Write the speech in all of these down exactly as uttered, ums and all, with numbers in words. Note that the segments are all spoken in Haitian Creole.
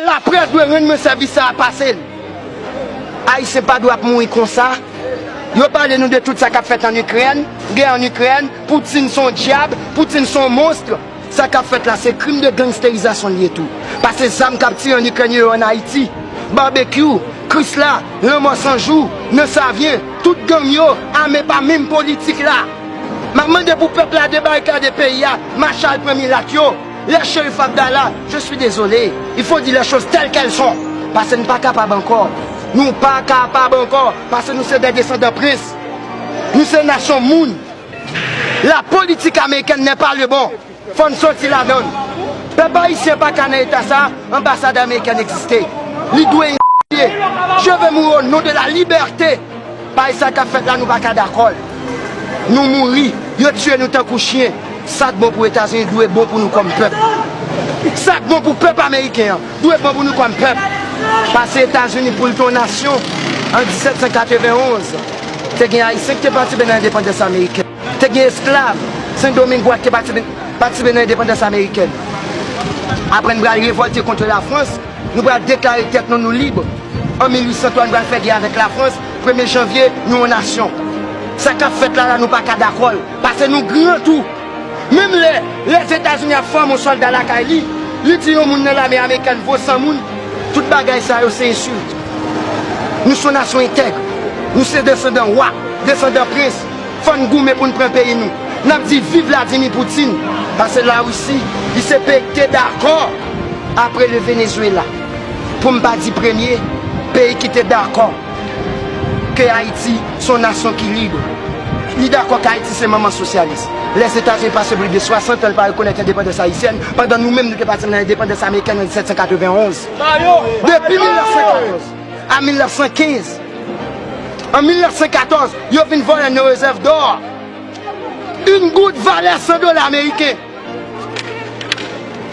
Laprès dwe rann mwen sèvis sa a pase l. Ayisyen pa dwe ap mouri konsa. Yo pale nou de tout sa k ap fèt ann Ikrèn, gè ann Ikrèn, Poutine se yon dyab, Poutine se yon monstr. Sa k ap fèt la, se krim de gangsterizasyon l ye tou. Pase zam k ap tire ann Ikrèn yo ann Ayiti. Babekyou, Krisla, Lanmò San Jou, nan Savyen, tout gang yo, ame pa menm politik la. M ap mande pou pèp la debarikade peyi a, mache al pran milat yo. Lè Cherif Abdallah, je suis désolé, il faut dire les choses telles qu'elles sont. Pase n pa kapab ankò. Nou pa kapab ankò, pase nou se de desandan prens. Nou se nasyon moun. La politique américaine n'est pas le bon. Fò n soti ladan l. Pèp ayisyen pa ka nan eta sa, anbasad amerikèn egziste. Li dwe egziste. Je vais mourir au nom de la liberté. Paske sa k ap fèt la, nou pa ka dakò l. Nou mouri, yo tiye nou tankou chen. Sa k bon pou Etazini dwe bon pou nou kòm pèp. Sa k bon pou pèp ameriken an dwe bon pou nou kòm pèp. Pase Etazini pou l te yon nasyon an disèt san katrevenn onz, te gen Ayisyen ki te patisipe nan endepandans amerikèn. Te gen esklav Sendomeng a ki te patisipe, patisipe nan endepandans amerikèn. Apre n pral revòlte kont Lafrans, nou pral deklare tèt nou, nou lib. An mil uit san twa, nou pral fè gè avèk Lafrans. Premye janvye, nou yon nasyon. Sa k ap fèt la, la, nou pa ka dakò l. Pase nou gran tou. Menm lè Lèzetazini ap fòme yon sòlda lakay li, li di yon moun nan lame amerikèn vo san moun, tout bagay sa yo se ensilt. Nou se yon nasyon entèg. Nou se desandan wa, desandan prens. Fò n goumen pou n pran peyi nou. N ap di viv Vladimir Poutine. Pase Larisi, li se peyi ki te dakò apre le Venezuela. Pou m pa di premye peyi ki te dakò ke Ayiti se yon nasyon ki lib. Li dakò ke Ayiti se manman sosyalis. Lèzetazini pase plis de swasant an, l pa rekonèt endepandans ayisyèn, pandan nou menm nou te pati nan endepandans amerikèn an disèt san katrevenn onz. Depi mil nèf san katòz a mil nèf san kenz. An mil nèf san katòz, yo vin vòlè nos réserves d'or. Yon goud valè san dola ameriken.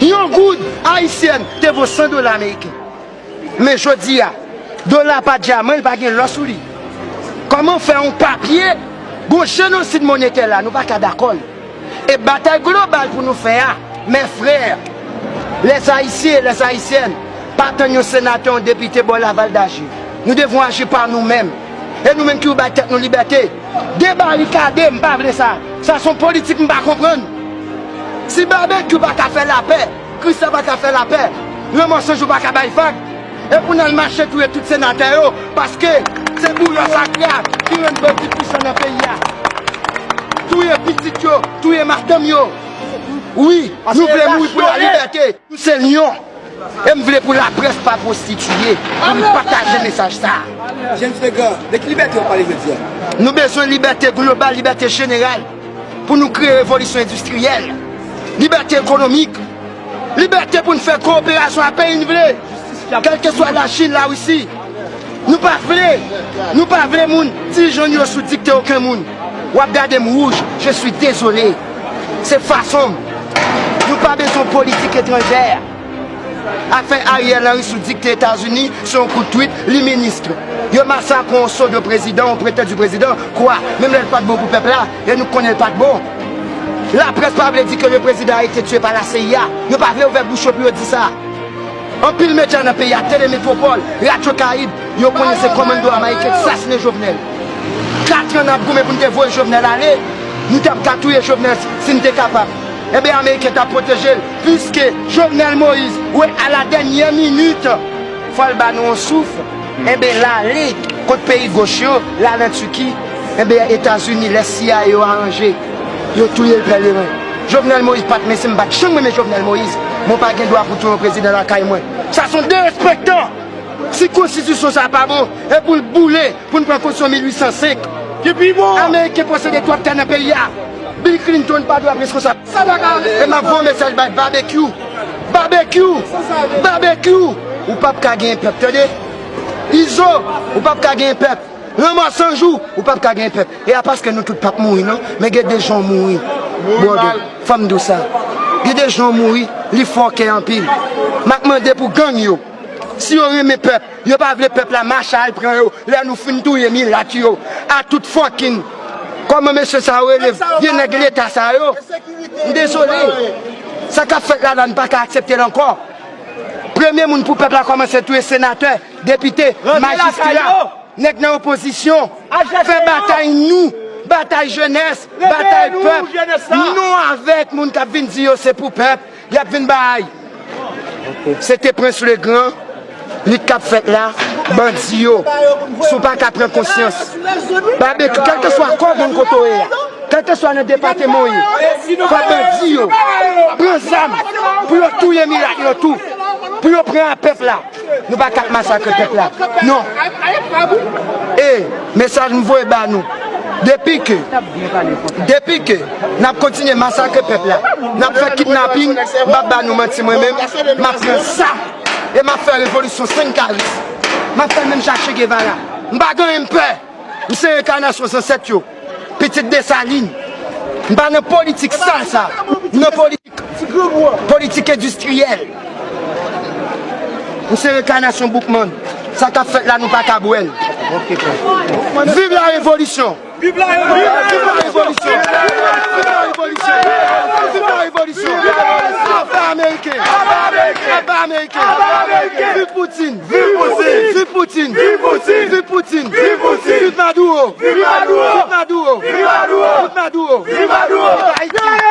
Yon goud ayisyèn te vo san dola ameriken. Men jodi a, dola pa dyaman, li pa gen lò sou li. Kòman fè yon papye, gon jenosid monetè la, nou pa ka dakò l. E batay global pou nou fè a, mes frères, les Haïtiens, les Haïtiennes, pa tann yon senatè, yon depite ba w la valdaje. Nous devons agir par nous-mêmes. E nou menm ki pou bay tèt nou libète, debarikade, m pa vle sa. Sa se yon politik m pa konprann. Si Babekyou pa ka fè lapè, Krisla pa ka fè lapè, Lanmò San Jou pa ka bay vag, e pou n al mache touye tout senatè yo, paske se bouyò sakre a ki rann bandi pwisan nan peyi a. Touye pitit yo, touye madanm yo. Wi, nou vle mouri pou lalibète. Nou se lyon. E m vle pou laprès pa pwostitiye, pou n pataje mesaj sa a. James Legrand, de ki libète w ap pale jodi a? Nou bezwen libète global, libète jeneral, pou nou kreye revolisyon endistriyèl, libète ekonomik, libète pou n fè kowoperasyon ak peyi n vle, kèlkeswa Lachin, Larisi. Nou pa vle, nou pa vle moun dirijan nou yo sou dikte okenn moun. W ap gade m wouj, je suis désolé. Se fason m. Nou pa bezwen politik etranjè. Afè Ariel Henry sou dikte Etazini, se yon kout twit, li minis. Yo masakre yon pseudo prezidan, yon pretandu prezidan, kwa? Menm lè l pa t bon pou pèp la, e nou konnen l pa t bon. Laprès pa vle di ke le président a été tué par la C I A. Yo pa vle ouvè bouch yo pou yo di sa. Anpil medya nan peyi a, Tele Metropole, Radyo Karib, yo konnen se kòmando ameriken ki sasinen Jovenel. Katran n ap goumen pou n te voye Jovenel ale, nou t ap ka touye Jovenel si n te kapab. Enben, ameriken t ap pwoteje l, piske Jovenel Moïse, wè, à la dernière minute, fò l ba nou yon souf. Enben, l ale kot peyi goch yo, l al an Tiki. Enben, Etazini, lè C I A yo aranje, yo touye l pèleren. Jovenel Moïse pa t, mesye, m pa t janm renmen Jovenel Moïse, men w pa gen dwa pou touye yon prezidan lakay mwen. Sa se yon derespektan. Si konstitisyon sa pa bon, e pou l boule, pou n pran konstitisyon mil uit san senk. Ki pi bon. Ameriken posede twòp tè nan peyi a. Bill Clinton pa dwe ap reskonsab. E m ap voye mesaj bay Babekyou. Babekyou! Babekyou! Ou p ap ka genyen pèp, tande? Izo, ou p ap ka genyen pèp. Lanmò San Jou, ou p ap ka genyen pèp. E a paske nou tout p ap mouri, non. Men gen de jan w mouri. Brother, fò m di w sa. Gen de jan w mouri, li fè w kè anpil. M ap mande pou gang yo. Si yo renmen pèp, yo pa vle pèp la mache al pran yo, lè nou fin touye milat yo, a tout fòkin. Kòman mesye sa yo rele? Vye nèg leta sa yo. M dezole. Sa k ap fèt la la, n pa ka aksepte l ankò. Premye moun pou pèp la kòmanse touye senatè, depite, majistra, nèg nan opozisyon. Fè batay nou, batay jenès, batay pèp. Nou avèk moun k ap vin di yo se pou pèp, y ap vin bay. Se te Prince Legrand, lit k ap fèt la, bandi yo. Si w pa ka pran konsyans, Babekyou, kèlkeswa kò moun kote w ye a, kèlkeswa nan depatman w ye, fò bandi yo pran zam pou yo touye milat yo tou, pou yo pran a pèp la. Nou pa ka ap masakre pèp la. Non. E mesaj m voye ba nou. Depi ke, depi ke n ap kontinye masakre pèp la, n ap fè kidnaping, m p ap ba nou manti mwen menm, m ap pran sa e m ap fè revolisyon san kare. M ap fè menm jan Che Guevara. M pa gen anyen m pè. M se enkanasyon zansèt yo. Pitit Desalin. M pa nan politik sal sa. M nan politik, politik endistriyèl. M se enkanasyon Boukman. Sa k ap fèt la, nou pa ka bwè l. Viv la revolisyon! Viv la revolisyon! Viv la revolisyon! Viv la revolisyon! Viv la revolisyon! Aba ameriken! Aba ameriken! Viv Poutine! Viv Poutine! Viv Poutine! Viv Poutine! Viv Poutine! Viv Maduro! Viv Maduro! Viv Maduro! Viv Maduro! Viv Maduro! Viv Maduro! Viv Ayiti!